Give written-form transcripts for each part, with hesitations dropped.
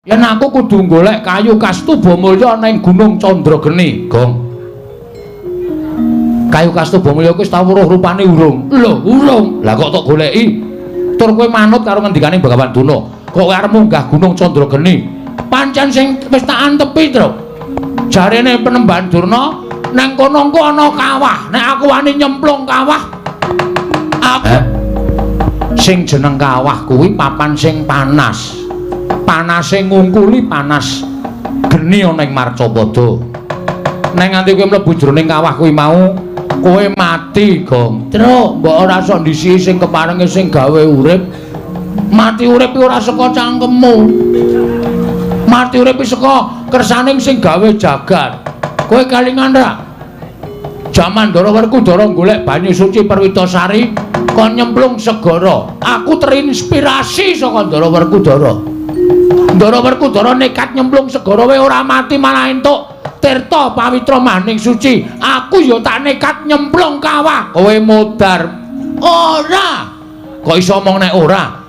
Yen aku kudu golek kayu Kastuba Mulya ning Gunung Candrageni, Gong. Kayu Kastuba Mulya kuwi wis tau weruh rupane urung? Lho, urung. Lah kok tok goleki? Tur kowe manut karo ngendikane Bagawan Durna. Kok kowe arep munggah Gunung Candrageni? Pancen sing wis tak antepi, Tru. Jarene Penemban Durna nang kono engko ana kawah. Nek aku wani nyemplung kawah, aku sing jeneng kawah kuwi papan sing panas. Panase ngungkuli panas geni ana ing Marcapada. Nek nganti kowe mlebu jroning kawah kuwi mau, kowe mati, Gong. Truk, mbok ora sok ndisiki sing keparenge sing gawe urip. Mati urip ora saka cangkemmu. Mati urip saka kersaning sing gawe jagat. Kowe kelingan ra? Jaman Ndara Werkudara golek banyu suci Perwitasari kon nyemplung segara. Aku terinspirasi saka Ndara Werkudara. Ndara Werkudara nekat nyemplung segara wae ora mati malah entuk tirta pawitra maning suci. Aku ya tak nekat nyemplung kawah. Kowe modar. Ora. Kok iso omong nek ora?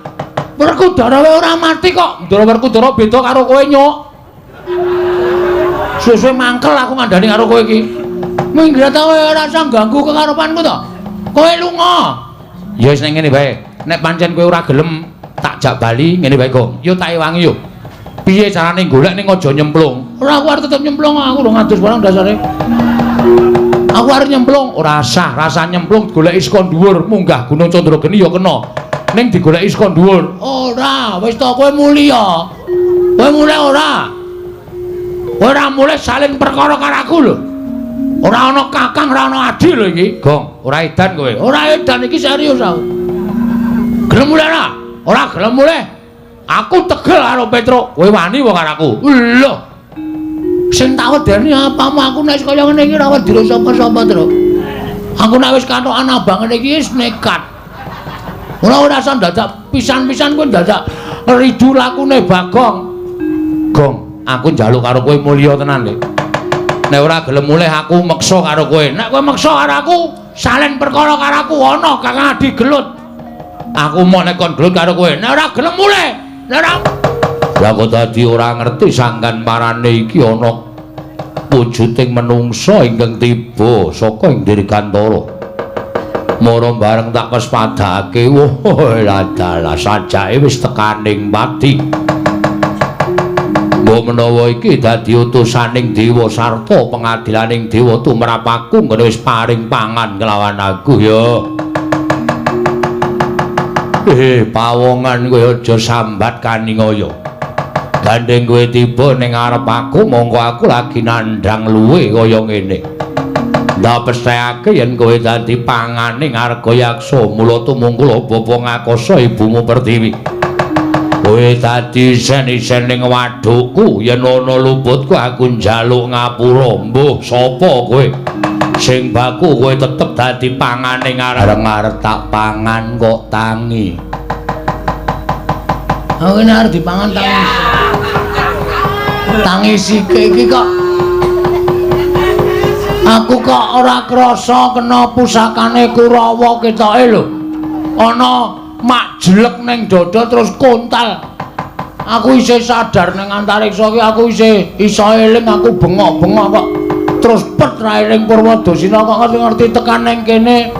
Werkudara wae ora mati kok. Ndara Werkudara beda karo kowe, Nyuk. Suwe-suwe mangkel aku ngandani karo kowe iki. Minggat kowe ora usah ganggu kekarepanku to. Kowe lunga. Ya wis nek ngene wae. Nek pancen kowe ora gelem tak jak bali ngene wae, Gong. Yo tak ewangi yo. Piye carane golek ning aja nyemplung? Ora, aku arep tetep nyemplung, aku lho ngadus barang dasare. Aku arep nyemplung, ora sah, rasa nyemplung goleki saka dhuwur, munggah Gunung Candrageni ya kena. Ning digoleki saka dhuwur. Ora, wis to kowe mulya. Kowe mulih ora? Kowe ora mulih salin perkara karo aku lho. Ora ana kakang, ora ana adi lho iki. Gong, ora edan kowe. Ora edan iki, serius aku. Gelem mulih ora? Ora gelem mulih. Aku tegel karo Petruk. Kowe wani wae karo aku. Lho. Sing tak wedeni apamu, aku nek kaya ngene iki ora wedi sapa-sapa, Truk. Aku nek wis katokan abang ngene iki wis nekat. Ora ora usah dadak pisan-pisan kowe dadak ridu lakune Bagong. Gong, aku njaluk karo kowe mulya tenan, Lik. Nek ora gelem mulih aku meksa karo kowe. Nek kowe meksa karo aku, salen perkara karo aku ana Kakang Adi gelut. Aku mau nek kon gelut karo kowe. Nek ora gelem mulih, nek ora. Lah kok dadi ora ngerti sanggan parane iki ana wujuding menungsa ingkang tiba saka ing Dirgantara. Mara bareng tak pespadake, wah ladalah sajake wis tekaning pati. Mbok menawa iki dadi utusaning dewa sarta pengadilaning dewa tumrap aku nggone wis paring pangan kelawan aku ya. Pawongan kowe aja sambat kaningaya. Gandeng kowe tiba ning ngarep aku mongko aku lagi nandhang luwe kaya ngene. Ndak pesthekake yen kowe dadi pangane Argayaksa mula tumungkul bapa ngakasa ibumu Pertiwi. Kowe dadi isen-isen ning wadukku yen ana luputku aku njaluk ngapura. Mbuh sapa kowe? Sing baku kowe tetep dadi pangane arep tak pangan kok tangi. Aku ini arep dipangan tangi. Tangi sike iki kok. Aku kok ora krasa kena pusakane Kurawa ketoke lho. Ana mak jelek ning dada terus kontal. Aku isih sadar ning antariksa iki, aku isih iso eling, aku bengok-bengok kok. Terus pet ra eling Purwadasina kok ngerti-ngerti tekan ning kene.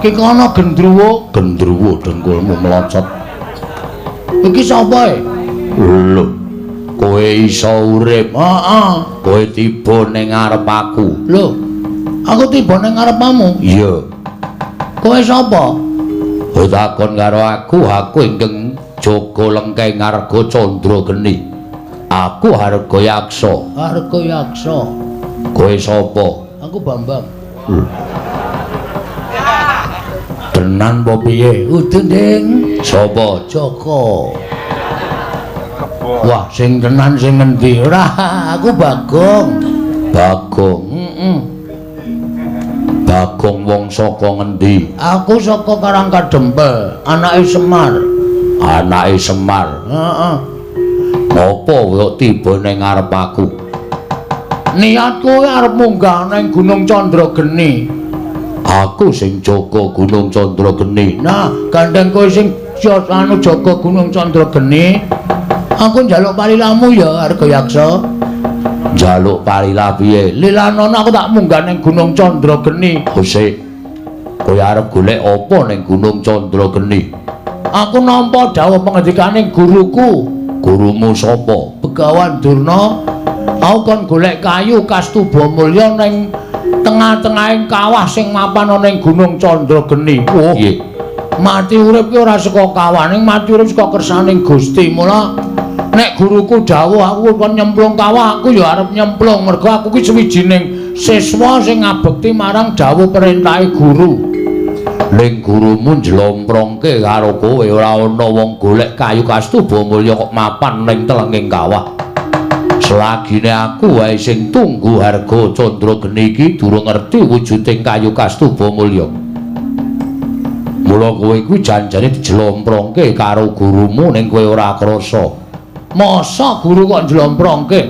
Ki kono gendruwo, gendruwo dengkulmu melocot. Iki sapa e? Lho, kowe iso urip. Heeh. Kowe tiba ning ngarep aku. Lho, aku tiba ning ngarepmu? Iya. Kowe sapa? Kowe takon karo aku, aku ingkang jaga lengkeng Arga Candrageni. Aku Argayaksa. Argayaksa. Kowe sapa? Aku Bambang. Tenan apa piye? Udu, Ding. Sapa? Joko. Wah, sing tenan sing ngendi? Ora, aku Bagong. Bagong. Heeh. Bagong wong saka ngendi? Aku saka Karangkadempel, anake Semar. Anake Semar. Heeh. Ngopo kok tiba ning ngarep aku? Niatku arep munggah ning Gunung Candrageni. Aku sing jaga Gunung Candrageni. Nah, gandeng kowe sing anu jaga Gunung Candrageni, Aku njaluk palilamu ya, Argayaksa. Njaluk palila piye? Lilanono aku tak munggah ning Gunung Candrageni. Sik. Kowe arep golek apa ning Gunung Candrageni? Aku nampa dawuh pengendikane guruku. Gurumu sapa? Begawan Durna. Aku kon golek kayu Kastuba Mulya ning tengah-tengahing kawah sing mapan ana ning Gunung Candrageni. Oh, piye? Mati urip ki ora saka kawah, ning mati urip saka kersaning Gusti. Mula nek guruku dawuh aku kon nyemplung kawah, aku ya arep nyemplung mergo aku ki sawijining siswa sing ngabekti marang dawuh perintahe guru. Ning gurumu njlomprongke karo kowe ora ana wong golek kayu Kastuba Mulya kok mapan ning telenging kawah. Selagine aku wae sing tunggu harga Candrageni iki durung ngerti wujuding kayu Kastuba Mulya. Mula kowe kuwi janjane dijlomprongke karo gurumu ning kowe ora krasa. Masa guru kok njlomprongke?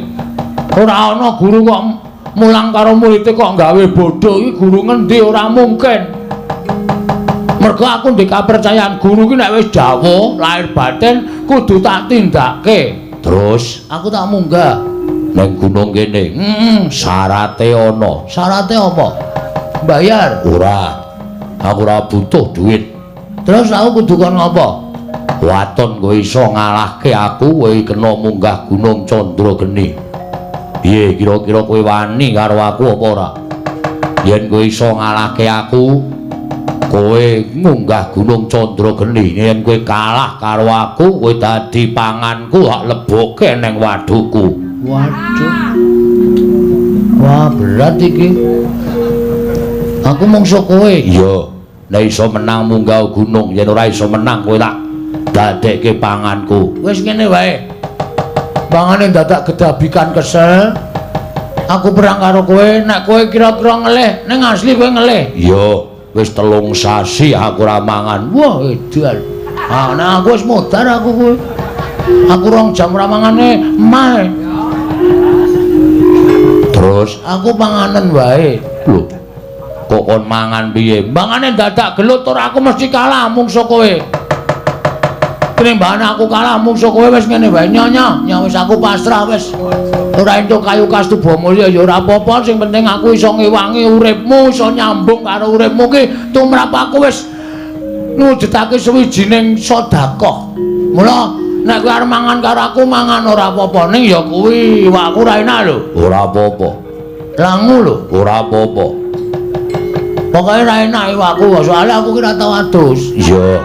Ora ana guru kok mulang karo muridé kok gawe bodho iki guru ngendi ora mungkin. Mergo aku ndek kapercayaan guru ki nek wis dawuh lahir batin kudu tak tindake. Terus aku tak munggah ning gunung kene. Heeh, syarate ana. Syarate apa? Bayar? Ora. Aku ora butuh duit. Terus aku kudu kon ngopo? Waton kowe iso ngalahke aku, kowe kena munggah Gunung Candrageni. Piye kira-kira kowe wani karo aku apa ora? Yen kowe iso ngalahke aku, kowe munggah Gunung Candrageni. Yen kowe kalah karo aku, kowe dadi panganku, tak lebokke ning wadhuku. Waduh. Wah, berat iki. Aku mungsuh kowe. Iya. Nek iso menang munggah gunung, yen ora iso menang kowe tak dadekke panganku. Wis ngene wae. Pangane dadak gedabikan kesel. Aku perang karo kowe, nek kowe kira-kira ngelih, ning asli kowe ngelih. Iya, wis 3 sasi aku ora mangan. Wah, edan. Ah, nek aku wis modar aku kowe. Aku 2 jam ora mangane emah. Terus aku panganen wae. Lho. Kok kon mangan piye? Mangane dadak gelut ora aku mesti kalah mungsuh kowe. Tinimbangane aku kalah mungsuh kowe wis ngene wae nyonya, nya wis aku pasrah wis. Ora entuk kayu Kastuba Mulya ya ora apa-apa, sing penting aku iso ngewangi uripmu, iso nyambung karo uripmu ki tumrap aku wis ngujudake sawijining sedekah. Mula nek kowe arep mangan karo aku mangan ora apa-apa, ning ya kuwi iwakku ora enak lho. Ora apa-apa. Langu lho. Ora apa-apa. Pokoke ora enak iwakku, soalnya aku ki ora tau adus. Iya.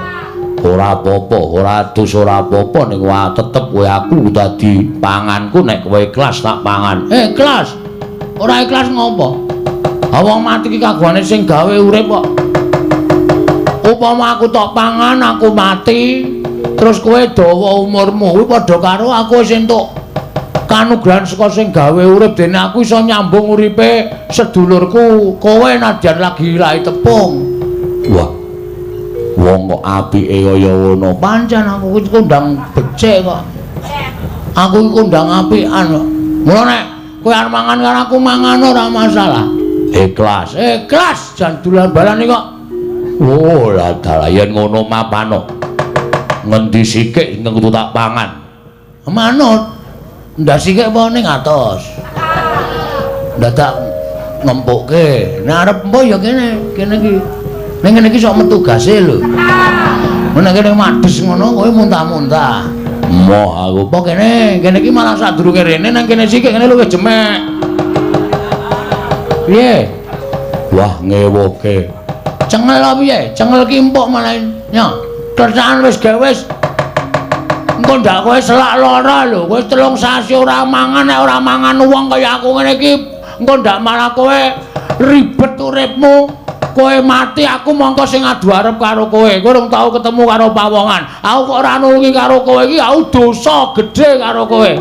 Ora apa-apa, ora adus ora apa-apa, ning wae tetep kowe aku dadi panganku nek kowe ikhlas tak pangan. Ikhlas. Ora ikhlas ngopo? Ha wong mati ki kagungane sing gawe urip kok. Upama aku tok pangan, aku mati, terus kowe dawa umurmu, kuwi padha karo aku wis entuk kanugrahan saka sing gawe urip, dene aku iso nyambung uripe sedulurku kowe nadyan lagi lahi tepung. Wah. Wong kok apike kaya ngono. Pancen aku iki kondang becik kok. Aku iki kondang apikan kok. Mula nek kowe arep mangan karo aku mangan ora masalah. Ikhlas. Ikhlas jan dolan balan iki kok. Oh, lah dalah yen ngono mapano. Ngendi sikik ingkang kudu tak pangan? Manut. Ndak sikik apa ning atos. Dadak ngempukke. Nek arep empo ya kene, kene iki. Ning ngene iki sok metu gase lho. Nek kene mades ngono kowe muntah-muntah. Moh aku. Apa kene? Kene iki malah sadurunge rene nang kene sikik kene luwih jemek. Piye? Wah, ngewoke. Cengel apa piye? Cengel ki empuk malah. Nyo, kerjaan wis gawe wis. Engko ndak kowe selak lara lho, kowe 3 sasi ora mangan, nek ora mangan wong kaya aku ngene iki, engko ndak malah kowe ribet uripmu. Kowe mati aku mongko sing adu arep karo kowe. Kowe urung tau ketemu karo pawongan. Aku kok ora nulungi karo kowe iki, aku dosa gedhe karo kowe.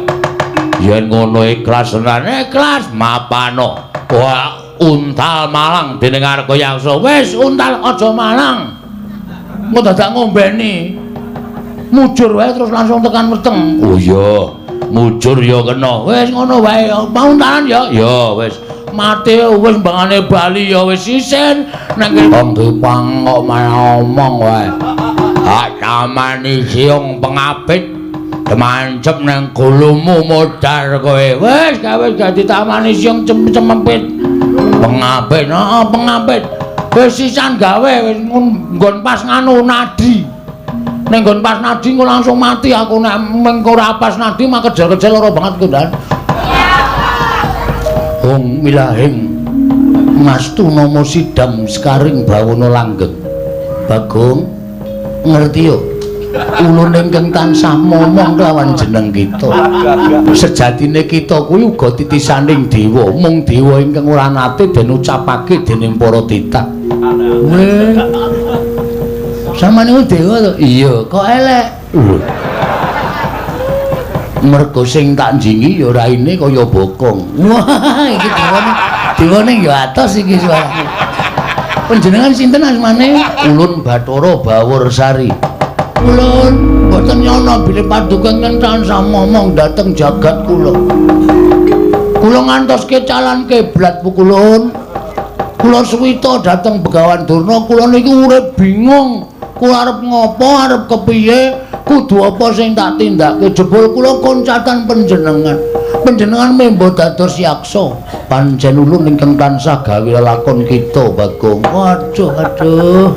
Yen ngono ikhlas tenan, ikhlas mapano. Wah, untal malang dening Argayaksa. Wis untal aja malang. Engko dadak ngombeni. Mujur wae terus langsung tekan weteng. Oh iya, mujur ya kena. Wis ngono wae, mau untalan ya. Ya wis. Mati wis mbangane bali ya wis isin nang wong dipang kok malah omong wae. Hak tamani siung pengapit Kemancep nang gulumu modar kowe. Wis gawe dadi tamani siang cemempit. Pengapit, heeh pengapit. Wis sisan gawe wis nggon pas nganu nadi. Ning nggon pas nadi engko langsung mati aku nek mengko ora pas nadi mah kejar-kejar lara banget ku, Dan. Hong milahing mastu nama sidam sekaring bawana langgeng. Bagong ngerti yo. Ulun ingkang tansah momong kelawan jeneng kita. Sejatine kita kuwi uga titisaning dewa, mung dewa ingkang ora nate den ucapake dening para titah. Weh. Sampeyan niku dewa to? Iya, kok elek? Lho. Mergo sing tak njingi ya raine kaya bokong. Wah, iki dewane. Dewane ya atos iki suarane. Panjenengan sinten asmane? Ulun Bathara Bawursari. Ulun mboten nyana bilih paduka ingkang tansah momong dhateng jagat kula. Kula ngantos kecalan kiblat pukulun. Kula suwita dhateng Begawan Durna, kula niki urip bingung. Kula arep ngopo, arep kepiye, kudu apa sing tak tindake. Jebul kula koncatan panjenengan. Panjenengan membo dados yaksa. Pancen ulun ingkang tansah gawe lelakon kita, Bagong. Waduh, aduh.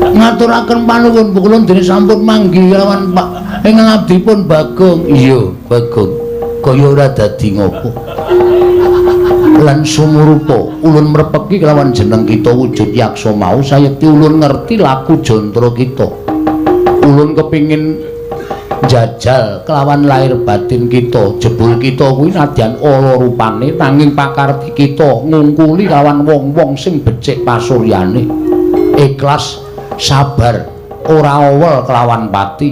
Ngaturaken panuwun pukulun dene sampun manggi lawan Pak ingkang abdipun Bagong. Iya, Bagong. Kaya ora dadi ngopo. Lan sumurupa ulun mrepeki kelawan jeneng kita wujud yaksa mau sayekti ulun ngerti laku jantara kita. Ulun kepingin jajal kelawan lahir batin kita. Jebul kita kuwi nadyan ala rupane nanging pakarti kita ngungkuli lawan wong-wong sing becik pasuryane. Ikhlas, sabar, ora owel kelawan pati.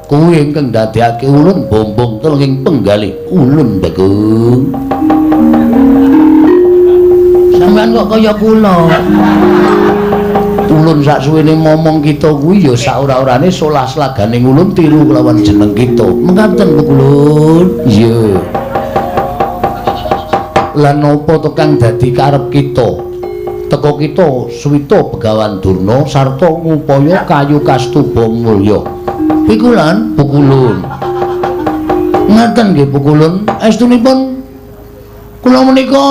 Kuwi ingkang ndadekake ulun bombong telenging penggalih ulun Bagong. Sampeyan kok kaya kula. Ulun saksuwene momong kita kuwi ya sak ora-orane solah slaganing ulun tiru kelawan jeneng kita. Mekaten pukulun. Iya. Lan napa to kang dadi karep kita? Teka kita suwita Begawan Durna sarta ngupaya kayu kastuba mulya. Pikulan pukulun. Ngaten nggih pukulun. Estunipun kula menika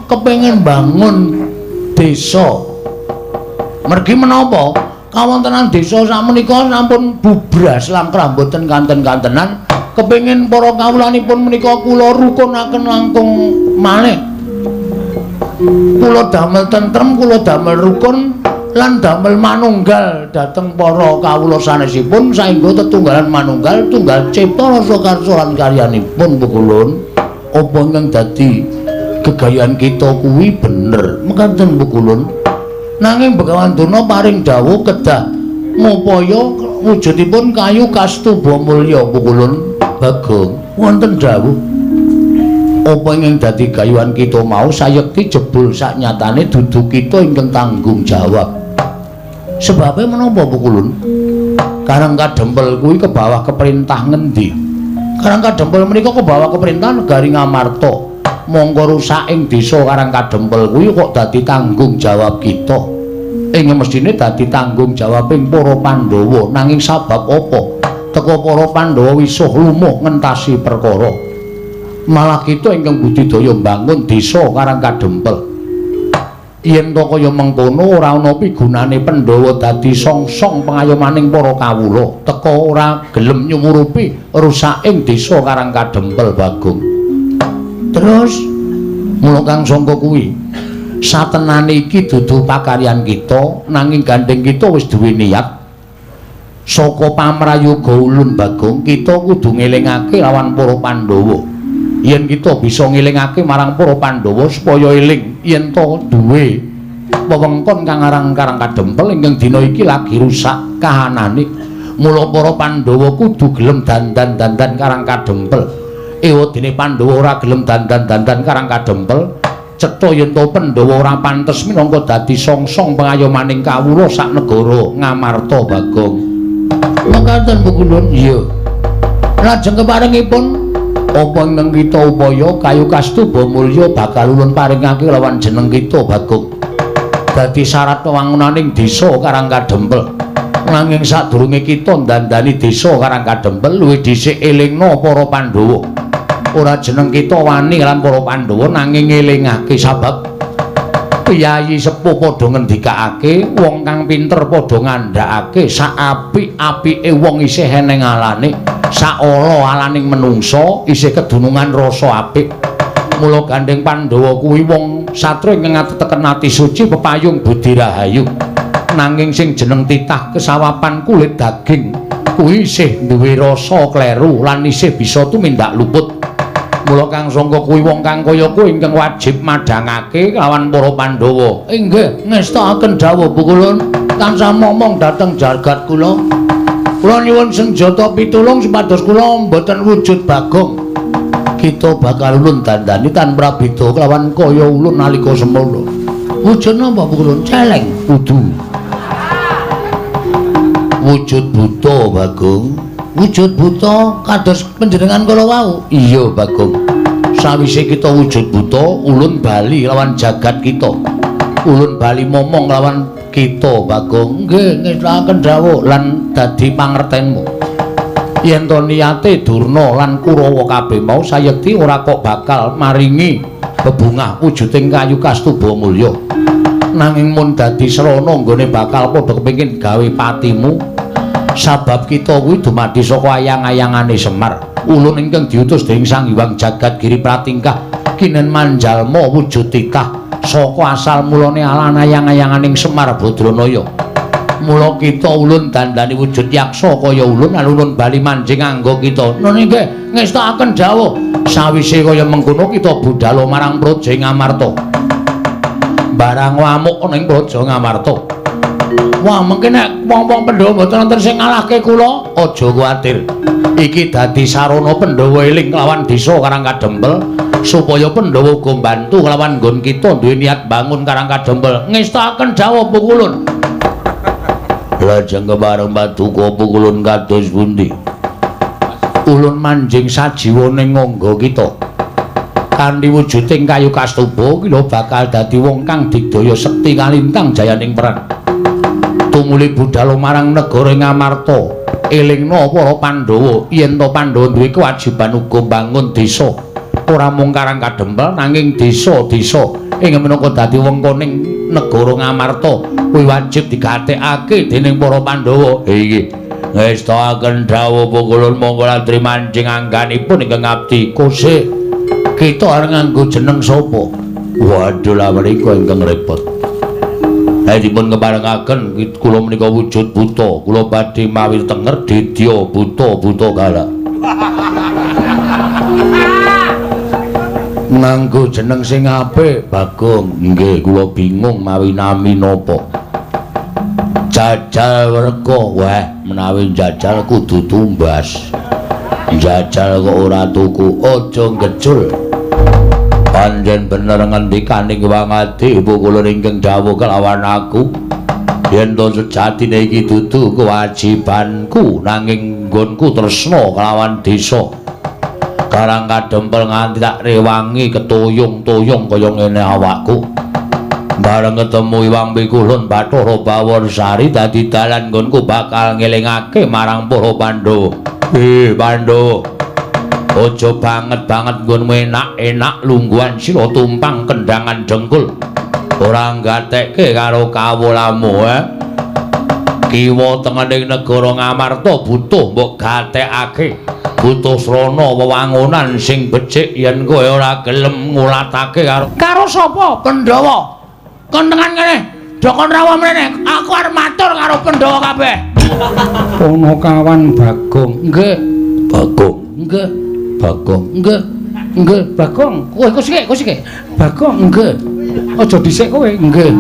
kepengin bangun desa. Mergi menapa? Kawontenan desa sakmenika sampun bubras langkrah mboten kanten-kantenan. Kepengin para kawulanipun menika kula rukunaken langkung malih. Kula damel tentrem, kula damel rukun lan damel manunggal dhateng para kawula sanesipun saengga tetunggalan manunggal tunggal cipta rasa karsa lan karyanipun pukulun. Apa ingkang dadi gegayan kita kuwi bener mekaten pukulun. Nanging Begawan Durna paring dawuh kedah ngupaya wujudipun kayu kastuba mulya pukulun. Bagong wonten dawuh apa ingkang dadi gayuhan kita mau sayekti jebul saknyatane dudu kita ingkang tanggung jawab. Sebabe menapa pukulun? Karang Kadempel kuwi kebawah keperintah ngendi? Karang Kadempel menika kebawa keperintah negari Ngamarta. Mongko rusak ing desa Karang Kadempel kuwi kok dadi tanggung jawab kita. Ing mestine dadi tanggung jawabing para Pandhawa. Nanging sabab apa? Teka para Pandhawa wisuh lumuh ngentasi perkara. Malah kita ingkang budidaya mbangun desa Karang Kadempel. Yen to kaya mengkono ora ana pigunane Pandhawa dadi songsong pengayomaning para kawula. Teka ora gelem nyumurupi rusaking desa Karang Kadempel, Bagong. Terus mula kang sangka kuwi satenane iki dudu pakaryan kita, nanging gandeng kita wis duwe niat. Saka pamrayoga ulun Bagong, kita kudu ngelingake lawan para Pandhawa. Yen kita bisa ngelingake marang para Pandhawa supaya eling yen to duwe wewengkon kang aran Karang Kadempel ingkang dina iki lagi rusak kahanane. Mula para Pandhawa kudu gelem dandan-dandan Karang Kadempel. Ewadene Pandhawa ora gelem dandan-dandan Karang Kadempel, cetha yen to Pandhawa ora pantes minangka dadi songsong pengayomaning kawula sak negara Ngamarta, Bagong. Mekaten pukulun. Iya. Lajeng keparengipun apa ingkang kita upaya kayu kastuba mulya bakal ulun paringake lawan jeneng kita, Bagong. Dadi syarat wewangunaning desa Karang Kadempel. Nanging sadurunge kita ndandani desa Karang Kadempel luwih dhisik elingna para Pandhawa. Ora jeneng kita wani lan para Pandhawa nanging ngelingake sabab piyayi sepuh padha ngendikake, wong kang pinter padha ngandhakake sak apik-apike wong isih eneng alane, sak ala-alaning menungsa isih kedunungan rasa apik. Mula gandeng Pandhawa kuwi wong satria ingkang ateteken ati suci pepayung budi rahayu. Nanging sing jeneng titah kesawapan kulit daging kuwi isih duwe rasa kleru lan isih bisa tumindak luput. Mula Kang Sangka kuwi wong kang kaya kowe ingkang wajib madhangake lawan para Pandhawa. Inggih, ngestakaken dawuh Pukulun, tansah momong dhateng jagat kula. Kula nyuwun senjata pitulung supados kula mboten wujud Bagong. Kita bakal ulun dandani tan prabeda kelawan kaya ulun nalika semono. Wujud napa Pukulun? Celeng kudu. Wujud buta Bagong. Wujud buta kados panjenengan kala wau. Iya Bagong. Sawise kita wujud buta, ulun bali lawan jagat kita. Ulun bali momong lawan kita Bagong. Nggih, ngestakaken dawuh lan dadi pangertenmu. Yen to niyate Durna lan Kurawa kabeh mau sayekti ora kok bakal maringi bebungah wujuding kayu kastuba mulya. Nanging mun dadi srana nggone bakal padha kepengin gawe patimu. Sabab kita kuwi dumadi saka ayang-ayangane Semar. Ulun ingkang diutus dening Sang Hyang Jagat Giri Pratingkah kinen manjalma wujud titah saka asal mulane alan ayang-ayanganing Semar Badranaya. Mula kita ulun dandani wujud yaksa kaya ulun lan ulun bali manjing angga kita. Nun inggih ngestakaken dawuh. Sawise kaya mengkono kita budhal marang Praja Ngamarta. Barang ngamuk ana ing Praja Ngamarta. Wah, mengke nek wong-wong Pandhawa mboten wonten sing ngalahke kula, aja kuwatir. Iki dadi sarana Pandhawa eling kelawan desa Karang Kadempel supaya Pandhawa uga mbantu kelawan nggon kita duwe niat bangun Karang Kadempel. Ngestakaken dawuh Pukulun. Lajeng kepareng paduka Pukulun kados pundi? Ulun manjing sajiwa ning ngangga kita. Kanthi wujuding kayu kastuba kita bakal dadi wong kang digdaya sekti kalintang jayaning perang. Tumuli budhal marang negara Ngamarta, elingna para Pandhawa yen to Pandhawa duwe kewajiban uga mbangun desa. Ora mung Karang Kadempel nanging desa-desa ing minangka dadi wengkoning negara Ngamarta kuwi wajib digatekake dening para Pandhawa. Iki ngestakaken dawuh Pukulun, monggo latri manjing angganipun ingkang abdi. Kose kita arep nganggo jeneng sapa? Waduh, lha menika ingkang repot. Dipun keparengaken kula menika wujud buta, kula badhe mawi tenger dedya buta buta galak. Nganggo jeneng sing apik Bagong. Nggih, kula bingung mawi nami napa. Jajal werka, wah menawi jajal kudu tumbas. Jajal kok ora tuku, aja ngecul. Pancen bener ngendikaning Wangadi Pukulun ingkang dawuh kelawan aku. Yen to sejatine iki dudu kewajibanku nanging nggonku tresna kelawan desa Karang Kadempel nganti tak rewangi ketuyung-tuyung kaya ngene awakku. Bareng ketemu Iwang Pikulun Bathara Baworsari dadi dalan nggonku bakal ngelingake marang para Pandhawa. Pandhawa, aja banget-banget nggonmu enak-enak lungguhan sira tumpang kendangan dengkul. Ora nggatekke karo kawulamu, Kiwa tengening negara Ngamarta butuh mbok gatekake. Butuh srana wewangunan sing becik yen kowe ora gelem ngulatake karo karo sapa? Pandhawa. Kon tengan kene, dokon rawuh mrene. Aku arep matur karo Pandhawa kabeh. Ponokawan Bagong. Nggih. Bagong. Nggih. Bagong. Nggih. Nggih, Bagong. Kowe kok sik. Bagong, nggih. Aja dhisik kowe. Nggih.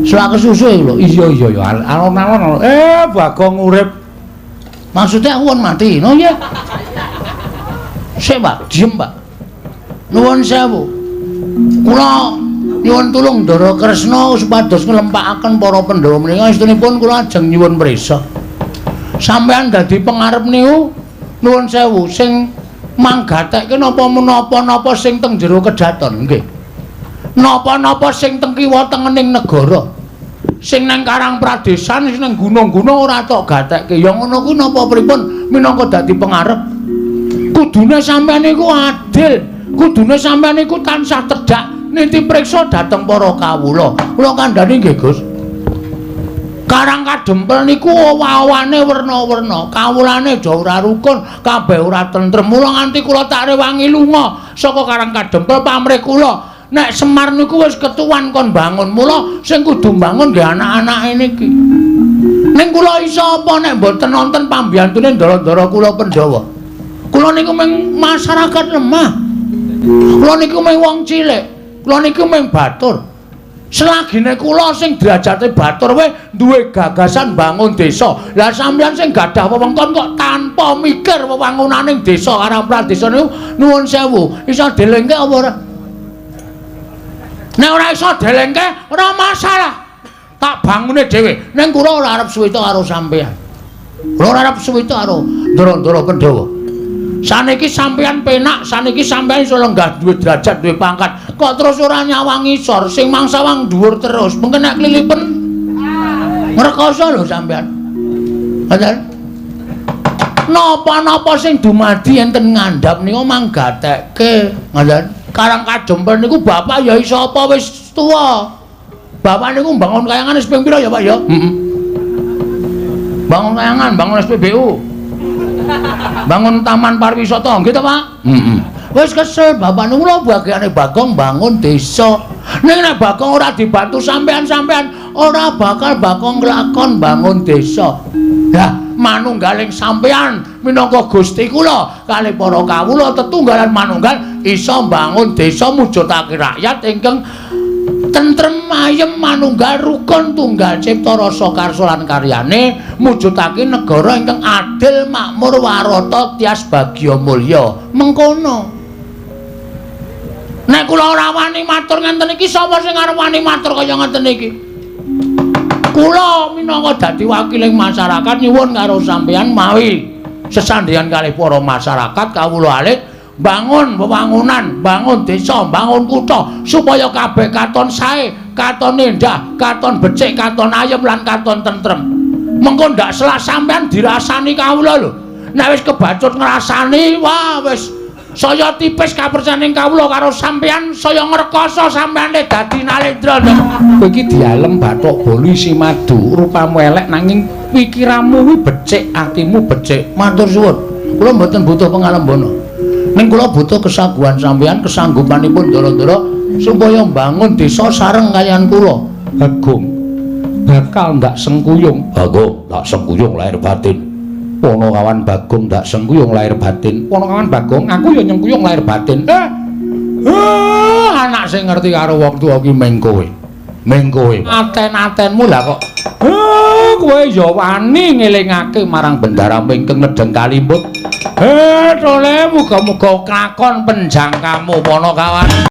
Selak kesusu lho. Iya iya ya, alon-alon. Bagong urip. Maksudnya aku kon mati, no ya. Sik, Pak, diem, Pak. Nuwun sewu. Kula nyuwun tulung Ndara Kresna supados nglempakaken para Pandhawa menika estunipun kula ajeng nyuwun prisa. Sampeyan dadi pengarep niku nuwun sewu sing manggatekke napa menapa-napa sing teng jero kedaton nggih. Napa-napa sing teng kiwa tengening negara. Sing nang Karang Pradesan, sing nang gunung-gunung ora tok gatekke. Ya ngono kuwi napa pripun minangka dadi pengarep? Kudune sampeyan niku adil, kudune sampeyan niku tansah tedhak niti priksa dhateng para kawula. Kula kandhani nggih, Gus. Karang Kadempel niku owah-owane werna-werna, kawulane do ora rukun, kabeh ora tentrem. Mula nganti kula tak rewangi lunga saka Karang Kadempel pamrih kula. Nek Semar niku wis ketuwan kon bangun, mula sing kudu bangun nggih anak-anake niki. Ning kula iso apa nek mboten nonton pambiyantune ndara-ndara kula Pandhawa. Kula niku mung masyarakat lemah. Kula niku mung wong cilik. Kula niku mung batur. Selagine kula sing derajate batur wae duwe gagasan bangun desa. Lah sampeyan sing gadah wewengkon kok tanpa mikir wewangunaning desa Karang Pradesa niku nuwun sewu, iso delengke apa ora? Nek ora iso delengke ora masalah. Tak bangune dhewe. Ning kula ora arep suwita karo sampeyan. Kula ora arep suwita karo ndara-ndara Pandhawa. Saniki sampeyan penak, saniki sampeyan iso lenggah duwe derajat, duwe pangkat. Kok terus ora nyawang ngisor, sing mangsawang dhuwur terus. Mungkin nek klilipen ngrekoso lho sampeyan. Ngoten. Napa-napa sing dumadi enten ngandhap niku manggatekke. Ngoten. Karang Kadempel niku bapak ya iso apa wis tuwa. Bapak niku mbangun kayangan wis ping pira ya, Pak ya? Heeh. Bangun kayangan, bangun SPBU. Bangun taman pariwisata, nggih to, Pak? Heeh. Wis kesel bapak niku lho bagiane Bagong bangun desa. Ning nek Bagong ora dibantu sampean-sampean, ora bakal Bagong nglakon bangun desa. Lah, manunggaling sampean minangka Gusti kula kalih para kawula tetunggalan manunggal iso mbangun desa mujudake rakyat ingkang tentrem ayem manunggal rukun tunggal cipta rasa karsa lan karyane mujudake negara ingkang adil makmur warata tias bagya mulya. Mengkono. Nek kula ora wani matur ngenten iki, sapa sing arep wani matur kaya ngenten iki? Kula minangka dadi wakiling masyarakat nyuwun karo sampeyan mawi sesandheyan kalih para masyarakat kawula alit bangun wewangunan, bangun desa, bangun kutha supaya kabeh katon sae, katon endah, katon becik, katon ayem lan katon tentrem. Mengko ndak selak sampean dirasani kawula lho. Nek wis kebacut ngrasani, wah wis saya tipis kapercayaning kawula karo sampean, saya ngrekoso sampeane dadi Nalendra. Kowe iki dialem bathok bolu isi madu, rupamu elek nanging pikiranmu kuwi becik, atimu becik. Matur suwun. Kula mboten butuh pengalembana. Ning kula butuh kesaguhan sampean, kesanggupanipun ndara-ndara supaya mbangun desa sareng kaliyan kula. Bagong bakal ndak sengkuyung. Bagong ndak sengkuyung lahir batin. Ponokawan Bagong ndak sengkuyung lahir batin. Ponokawan Bagong, aku ya nyengkuyung lahir batin. Anak sing ngerti karo wong tuwa ki ming kowe. Ming kowe. Aten-atenmu lah kok. Kowe ya wani ngelingake marang bendara ingkang nedheng kalimbut. Tole muga-muga klakon penjangkamu Ponokawan.